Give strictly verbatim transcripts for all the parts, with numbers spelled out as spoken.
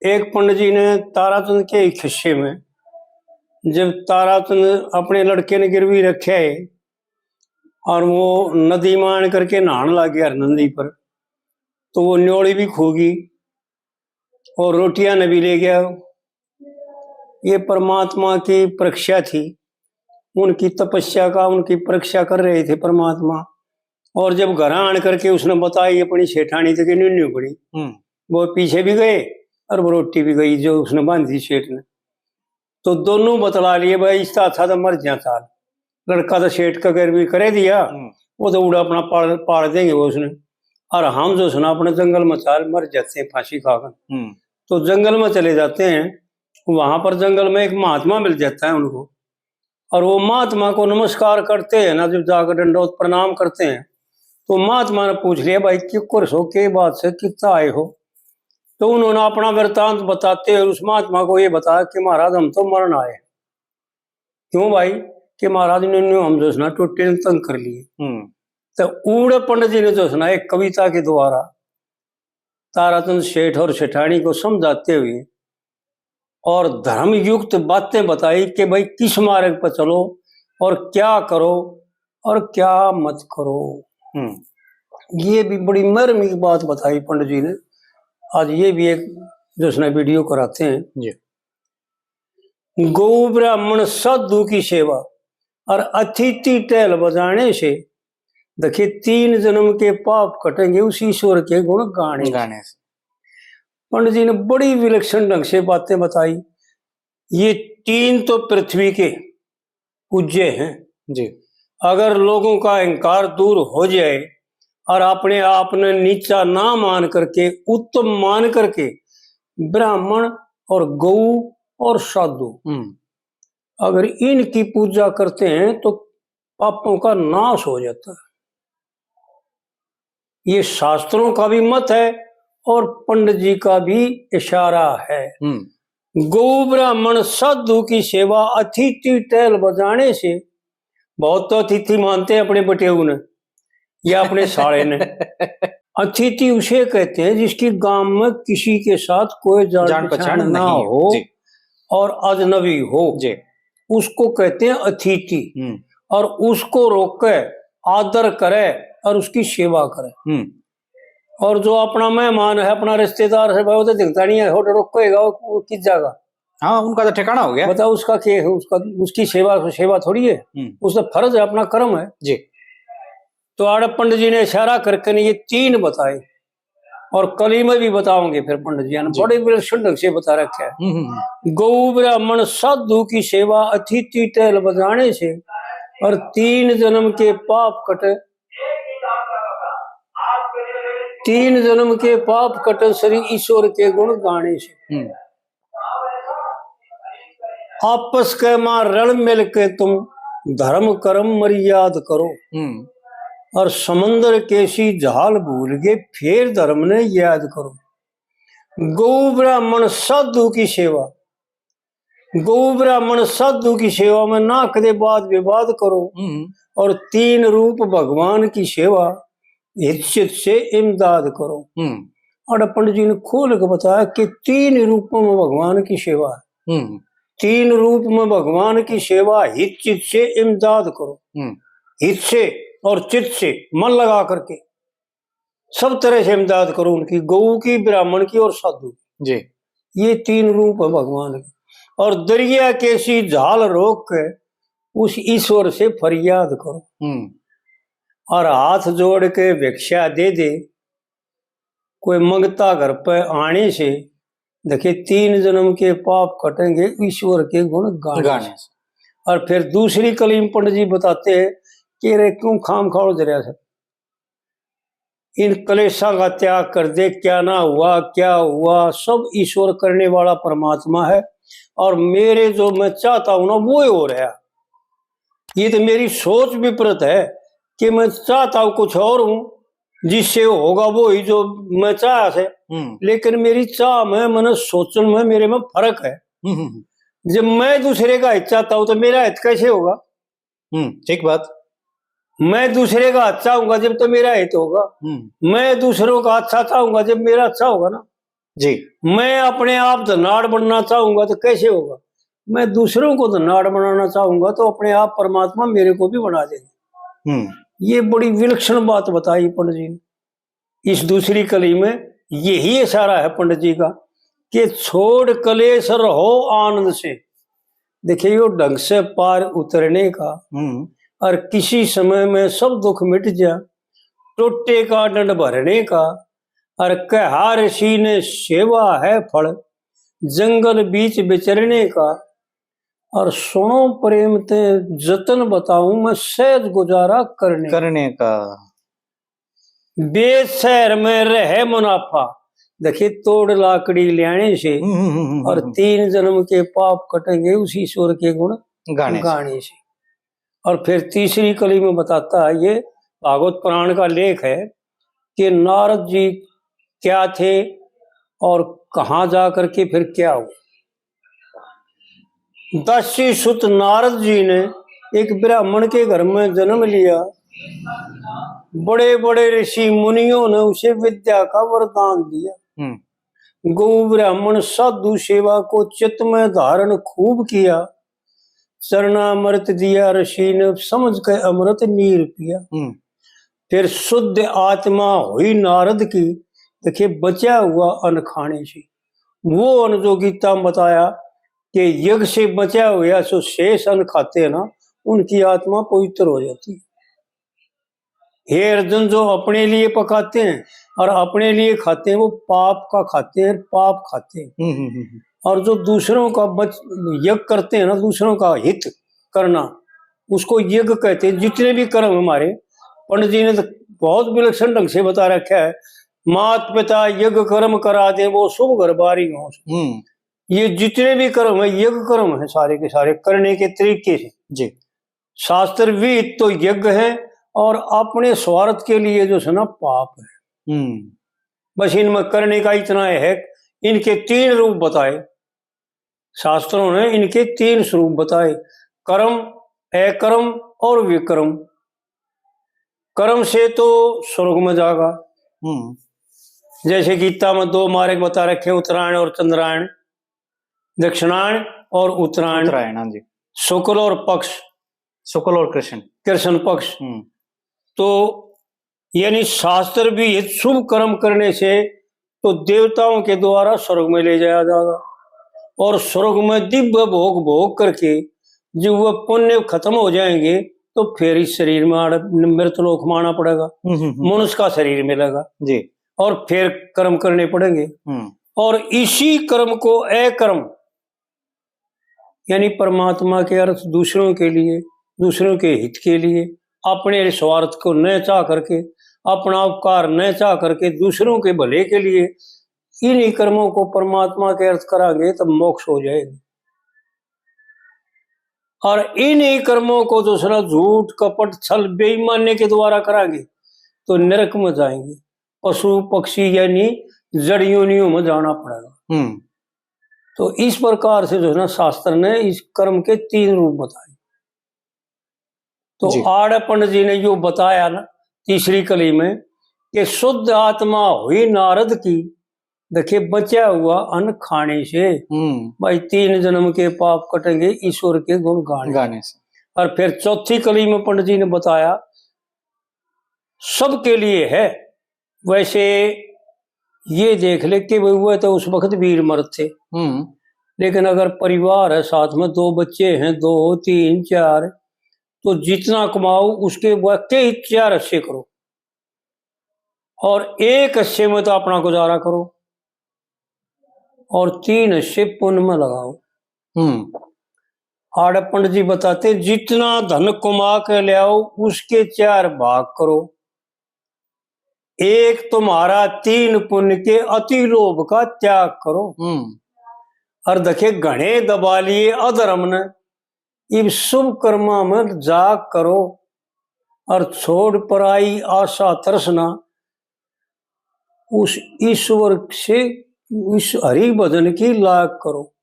एक पंडित जी ने ताराचंद के एक हिस्से में, जब ताराचंद अपने लड़के ने गिरवी रखे है और वो नदी में आन करके नहान लग गया नदी पर, तो वो न्योड़ी भी खो गई और रोटियां ने भी ले गया। ये परमात्मा की परीक्षा थी, उनकी तपस्या का, उनकी परीक्षा कर रहे थे परमात्मा। और जब घर आन करके उसने बताई अपनी सेठानी, तो कि न्यू न्यू बनी, हम्म। वो पीछे भी गए और वो रोटी भी गई जो उसने बांधी सेठ ने। तो दोनों बतला लिए, भाई, इसका अच्छा तो मर जा चाल। लड़का तो सेठ का घर भी करे दिया, हम्म। वो तो उड़ा अपना पाल, पाल देंगे वो उसने। और हम जो सुना अपने जंगल में चाल, मर जाते हैं फांसी खाकर। हम्म। तो जंगल में चले जाते हैं। वहां पर जंगल में एक महात्मा मिल जाता है उनको, और वो महात्मा को नमस्कार करते हैं ना, जब जाकर दंडवत प्रणाम करते हैं, तो महात्मा ने पूछ लिया, भाई, किकर सो, के बात से, कितना आए हो? तो उन्होंने अपना वृत्तांत बताते हुए उस महात्मा को ये बताया कि महाराज, हम तो मरण आए। क्यों भाई? कि महाराज ने न्यू हम जो है ना टोटे ने तंग कर लिए। हम्म। तो उड़े पंडित जी ने जो है ना एक कविता के द्वारा ताराचंद सेठ और सेठानी को समझाते हुए और धर्म युक्त बातें बताई कि भाई, किस मार्ग पर चलो और क्या करो और क्या मत करो। हम्म। ये भी बड़ी महत्व की बात बताई पंडित जी ने। आज ये भी एक जो है ना वीडियो कराते हैं। जी। गौ ब्राह्मण साधु की सेवा और अतिथि टहल बजाने से, देखिए, तीन जन्म के पाप कटेंगे उस ईश्वर के गुण गाने से। गाने से। पंडित जी ने बड़ी विलक्षण ढंग से बातें बताई। ये तीन तो पृथ्वी के पूज्य हैं। जी। अगर लोगों का अहंकार दूर हो जाए और अपने आप ने नीचा ना मान करके, उत्तम मान करके, ब्राह्मण और गौ और साधु, हम्म। अगर इनकी पूजा करते हैं तो पापों का नाश हो जाता है। ये शास्त्रों का भी मत है और पंडित जी का भी इशारा है। हम्म। गौ ब्राह्मण साधु की सेवा, अतिथि टहल बजाने से। बहुत तो अतिथि मानते हैं अपने बटेऊ ने या अपने साले ने। अतिथि उसे कहते हैं जिसकी गांव में किसी के साथ कोई जान जान पहचान पहचान ना नहीं। हो जी। और अजनबी हो, जी। उसको कहते हैं अतिथि। हम्म। और उसको रोके, आदर करे और उसकी सेवा करे। हम्म। और जो अपना मेहमान है, अपना रिश्तेदार है, भाई, वो तो दिखता नहीं है, होटल रोकेगा, वो, वो किस जाएगा? हाँ, उनका तो ठिकाना हो गया। बताओ, उसका क्या है? उसका, उसकी सेवा, सेवा थोड़ी है। हम्म। उसका फर्ज है, अपना कर्म है। जी। तो आड़े पंडित जी ने इशारा करके ने ये तीन बताए, और कली में भी बताओगे फिर पंडित जी ने, जी। बड़े विलक्षण ढंग से बता रखे हैं। हम्म, हम्म, हम्म। गौ ब्राह्मण साधु की सेवा, अतिथि टहल बजाने से, और तीन जन्म के पाप कटे। तीन जन्म के पाप कटे, श्री ईश्वर के गुण गाने से। हम्म। आपस के मां रल मिल के तुम धर्म कर्म मर्याद करो। हम्म। और समंदर के सी झाल भूल के फिर धर्म ने याद करो। गौ ब्राह्मण साधु की सेवा, गौ ब्राह्मण साधु की सेवा में ना कदे वाद विवाद करो। हम्म। और तीन रूप भगवान की सेवा, हित चित से इमदाद करो। हम्म। और पंडित जी ने खोल के बताया कि तीन रूपों में भगवान की सेवा है। हम्म। तीन रूप में भगवान की सेवा, हित चित से इमदाद करो। हम्म। हित से और चित से, मन लगा करके सब तरह से इमदाद करो उनकी, गौ की, ब्राह्मण की और साधु की। जी। ये तीन रूप है भगवान के। और दरिया के सी झाल रोक के उस ईश्वर से फरियाद करो। हम्म। और हाथ जोड़ के भिक्षा दे दे कोई मंगता घर पे आने से, देखिए, तीन जन्म के पाप कटेंगे ईश्वर के गुण गाने गाने से। से। और फिर दूसरी कली में पंडित जी बताते हैं कि रे, क्यों खाम खा उलझ रहा है? इन कलेशां का त्याग कर दे, क्या ना हुआ, क्या हुआ, सब ईश्वर करने वाला परमात्मा है। और मेरे जो मैं चाहता हूं ना, वो ही हो रहा। ये तो मेरी सोच विपरीत है कि मैं चाहता हूं कुछ और हूं, जिससे होगा वो ही जो मैं चाह से। हम्म। लेकिन मेरी चाह में, मैंने सोचन में, मेरे में फर्क है। हम्म, हम्म, हम्म। जब मैं दूसरे का हित चाहता हूं तो मेरा हित कैसे होगा? हम्म, ठीक बात। मैं दूसरे का अच्छा चाहूंगा जब तो मेरा हित होगा। हम्म। मैं दूसरों का अच्छा चाहूंगा जब मेरा अच्छा होगा ना। जी। मैं अपने आप धनाढ़ बनना चाहूंगा तो कैसे होगा? मैं दूसरों को धनाढ़ बनाना चाहूंगा तो अपने आप परमात्मा मेरे को भी बना देंगे। हम्म। ये बड़ी विलक्षण बात बताई पंडित जी ने। इस दूसरी कली में यही इशारा है पंडित जी का कि छोड़ कलेश रहो आनंद से। देखिए, यो ढंग से पार उतरने का हम्म। और किसी समय में सब दुख मिट जा, टोटे का डंड भरने का, और कहा ऋषि ने सेवा है फल जंगल बीच विचरने का। और सुनो प्रेम ते जतन बताऊं मैं सहज गुजारा करने करने का। बेच शहर में रहे मुनाफा। देखिए, तोड़ लाकड़ी ल्याने से हम्म, हम्म, हम्म, और हम्म। तीन जन्म के पाप कटेंगे उस ईश्वर के गुण गाने से। गाने से। और फिर तीसरी कली में बताता है, ये भागवत पुराण का लेख है कि नारद जी क्या थे और कहाँ जा करके फिर क्या हुआ। दासी सुत नारद जी ने एक ब्राह्मण के घर में जन्म लिया। बड़े बड़े ऋषि मुनियों ने उसे विद्या का वरदान दिया। हम्म। गौ ब्राह्मण साधु सेवा को चित्त में धारण खूब किया। चरणामृत दिया ऋषि ने, समझ के अमृत नीर पिया। हम्म। फिर शुद्ध आत्मा हुई नारद की, देखिए, बचा हुआ अन्न खाने से। वो अन्न जो गीता में बताया कि यज्ञ से बचा हुआ जो शेष अन्न खाते हैं ना, उनकी आत्मा पवित्र हो जाती है। हे अर्जुन, जो अपने लिए पकाते हैं और अपने लिए खाते हैं, वो पाप का खाते हैं, पाप खाते हैं। हम्म, हम्म, हम्म, हम्म। और जो दूसरों का बच-, यज्ञ करते हैं ना, दूसरों का हित करना, उसको यज्ञ कहते हैं। जितने भी कर्म हमारे, पंडित जी ने तो बहुत विलक्षण ढंग से बता रखा है, मात पिता यज्ञ कर्म करा दे, वो शुभ घर बारी हो। हम्म। ये जितने भी कर्म है, यज्ञ कर्म है सारे के सारे, करने के तरीके से। जी। शास्त्र विहित तो यज्ञ है और अपने स्वार्थ के लिए जो है ना, पाप है। हम्म। बस इनमें करने का इतना है, इनके तीन रूप बताए शास्त्रों ने, इनके तीन स्वरूप बताए, कर्म, अकर्म और विकर्म। कर्म से तो स्वर्ग में जागा। हम्म। जैसे गीता में दो मार्ग बता रखे, उत्तरायण और चंद्रायण, दक्षिणायन और उत्तरायण। उत्तरायण, हाँ जी। शुक्ल और पक्ष। शुक्ल और कृष्ण। कृष्ण पक्ष। हम्म। तो यानी शास्त्र विहित शुभ कर्म करने से तो देवताओं के द्वारा स्वर्ग में ले जाया जाएगा और स्वर्ग में दिव्य भोग भोग करके जब वह पुण्य खत्म हो जाएंगे तो फिर इस शरीर में आड़-, मृतलोक में आना पड़ेगा, हम्म, हम्म, हम्म। मनुष्य का शरीर मिलेगा जी। और फिर कर्म करने पड़ेंगे। हम्म। और इसी कर्म को अकर्म, यानी परमात्मा के अर्थ दूसरों के लिए, दूसरों के हित के लिए, अपने स्वार्थ को न चाह करके, अपना उपकार न चाह करके, दूसरों के भले के लिए इन्हीं कर्मों को परमात्मा के अर्थ करांगे, तब मोक्ष हो जाएगा। और इन्हीं कर्मों को दूसरा झूठ, कपट, छल, बेईमानी के द्वारा करांगे, तो नरक में जाएंगे, पशु पक्षी यानी जड़ योनियों में जाना पड़ेगा। हम्म। तो इस प्रकार से जो है ना, शास्त्र ने इस कर्म के तीन रूप बताए। तो जी। आड़े पंडित जी ने यो बताया ना तीसरी कली में कि शुद्ध आत्मा हुई नारद की, देखिए, बचा हुआ अन्न खाने से। हम्म। भाई, तीन जन्म के पाप कटेंगे ईश्वर के गुण गाने गाने से। और फिर चौथी कली में पंडित जी ने बताया, सबके लिए है। वैसे ये देख ले कि भाई, वह तो उस वक्त वीर मर्द थे। हम्म। लेकिन अगर परिवार है, साथ में दो बच्चे हैं, दो, तीन, चार, तो जितना कमाओ उसके वाकई चार हिस्से करो और एक हिस्से में तो अपना गुजारा करो और तीन हिस्से पुण्य में लगाओ। हम्म। आड़े पंडित जी बताते, जितना धन कमा के ले आओ, उसके चार भाग करो, एक तुम्हारा तीन पुण्य के अति लोभ का त्याग करो। हम्म। और देखे, घणे दबा लिए अधर्म ने, इब शुभ कर्मा में जाग करो, और छोड़ पराई आशा तृष्णा, उस ईश्वर से, उस हरि भजन की लाग करो,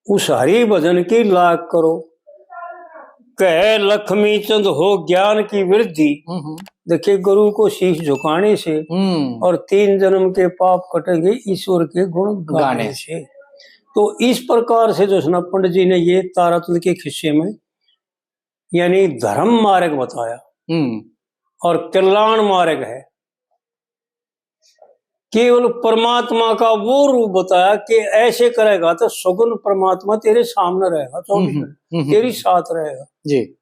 उस हरि भजन की लाग करो। कहे लक्ष्मी चंद हो ज्ञान की वृद्धि। हम्म, हम्म। देखिए, गुरु को शीश झुकाने से हम्म। और तीन जन्म के पाप कटेंगे ईश्वर के गुण गाने गाने। से। तो इस प्रकार से जो है ना, पंडित जी ने ये तारातंत्र के खिस्से में यानी धर्म मार्ग बताया हम्म। और कल्याण मार्ग है। केवल परमात्मा का वो रूप बताया कि ऐसे करेगा तो सगुण परमात्मा तेरे सामने रहेगा, चौबीस हम्म, घंटे हम्म, तेरी हम्म। साथ रहेगा। जी।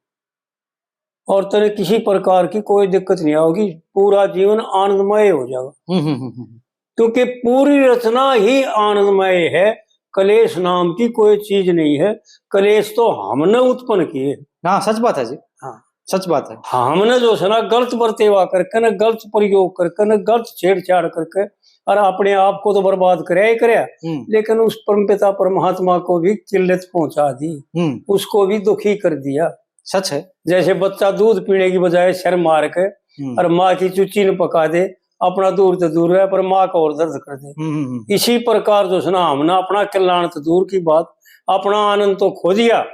और तेरे किसी प्रकार की कोई दिक्कत नहीं आओगी, पूरा जीवन आनंदमय हो जाएगा। हम्म, हम्म, हम्म, हम्म। क्योंकि पूरी रचना ही आनंदमय है, कलेश नाम की कोई चीज नहीं है। कलेश तो हमने उत्पन्न किए। हाँ, सच बात है जी। हाँ। सच बात है। हमने जो है ना, गलत बर्तेवा करके ना, गलत प्रयोग करके ना, गलत छेड़छाड़ करके और अपने आप को तो बर्बाद करया ही करया, हम्म। लेकिन उस परमपिता परमात्मा को भी किल्लत पहुंचा दी, हम्म। उसको भी दुखी कर दिया। सच है। जैसे बच्चा दूध पीने की बजाय सिर मार के हम्म। और माँ की चुच्ची ने पका दे, अपना दूर तो दूर रहे, पर माँ का और दर्द कर दे। हम्म, हम्म, हम्म। इसी प्रकार जो है ना, हमने अपना कल्याण तो दूर की बात, अपना आनंद तो खो दिया,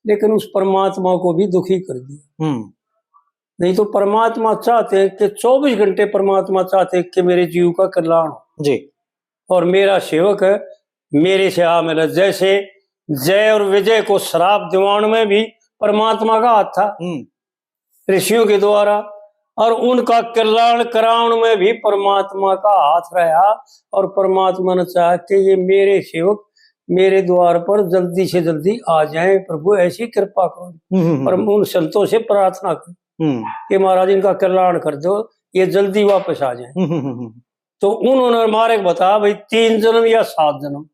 लेकिन उस परमात्मा को भी दुखी कर दिया। हम्म। नहीं तो परमात्मा चाहते हैं कि चौबीस घंटे परमात्मा चाहते हैं कि मेरे जीव का कल्याण हो। जी। और मेरा सेवक है, मेरे से आ मिले। जैसे जय और विजय को श्राप दिवाने में भी परमात्मा का हाथ था, हम्म। ऋषियों के द्वारा, और उनका कल्याण कराने में भी परमात्मा का हाथ रहा। और परमात्मा ने चाहा कि ये मेरे सेवक मेरे द्वार पर जल्दी से जल्दी आ जाएं, प्रभु ऐसी कृपा करो। हम्म, हम्म, पर हम्म। उन संतों से प्रार्थना करो हम्म। कि महाराज, इनका कल्याण कर दो, ये जल्दी वापस आ जाएं। हम्म, हम्म, हम्म। तो उन्होंने मार्ग बताया, भाई, तीन जन्म या सात जन्म।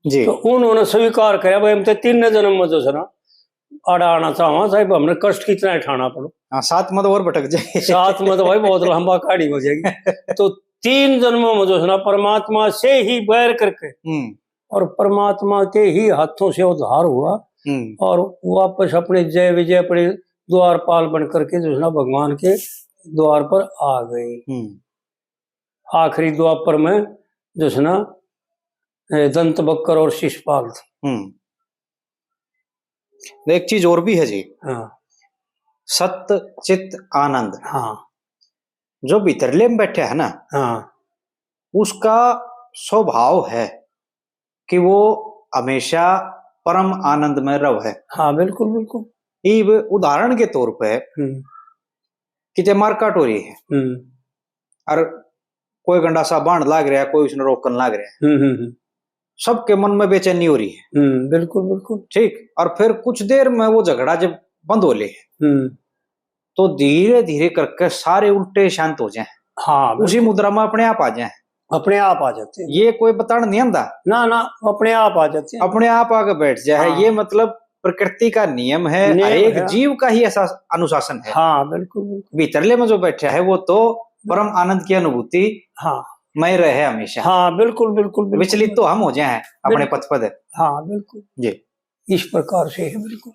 जी। तो उन्होंने स्वीकार करया, भाई, हम तो तीन जन्म में जो है ना, आड़ा आना चाहवा, चाहे हमने कष्ट कितना उठाना पड़ो। हाँ, सात में तो और भटक जाए। सात में तो भाई बहुत लंबा कहानी हो जाएगी। तो तीन जन्मों में जो है ना, परमात्मा से ही बैर करके हम्म। और परमात्मा के ही हाथों से उद्धार हुआ हम्म। और वापस अपने जय विजय, अपने द्वारपाल बन करके जो है ना, भगवान के द्वार पर आ गए। हम्म। आखिरी द्वापर में जो है ना, ए, दंत बक्कर और शिशुपाल थे। हम्म। तो एक चीज और भी है जी। हाँ। सत चित आनंद। हाँ। जो भीतरले में बैठा है ना, हाँ। उसका स्वभाव है कि वो हमेशा परम आनंद में रहे। हाँ, बिल्कुल, बिल्कुल। इब उदाहरण के तौर पे हम्म। किते मारकाट हो रही है हम्म। और कोई गंडासा बांध लाग रहा है, कोई उसने रोकन लाग रहा है, हम्म, हम्म, हम्म। सबके मन में बेचैनी हो रही है। हम्म, बिल्कुल, बिल्कुल। ठीक, और फिर कुछ देर में वो झगड़ा जब बंद हो ले, हम्म। तो धीरे धीरे करके सारे उल्टे शांत हो जाएं। हाँ, उसी बिल्कुल। मुद्रा में अपने आप आ जाएं। अपने आप आ जाते हैं। ये कोई बताना नहीं आंदा। ना, ना, अपने आप आ जाते हैं। अपने आप आके बैठ जाए। हाँ। ये मतलब प्रकृति का नियम है, नियम हर एक है। जीव का ही ऐसा अनुशासन है। हाँ, बिल्कुल, बिल्कुल। भीतरले में जो बैठा है, वो तो परम आनंद की अनुभूति हाँ। में रहे हमेशा। हाँ, बिल्कुल, बिल्कुल, बिल्कुल। विचलित तो हम हो जाए हैं अपने बिल्कुल। पथ पर। हाँ, बिल्कुल। जी। इस प्रकार से है, बिल्कुल।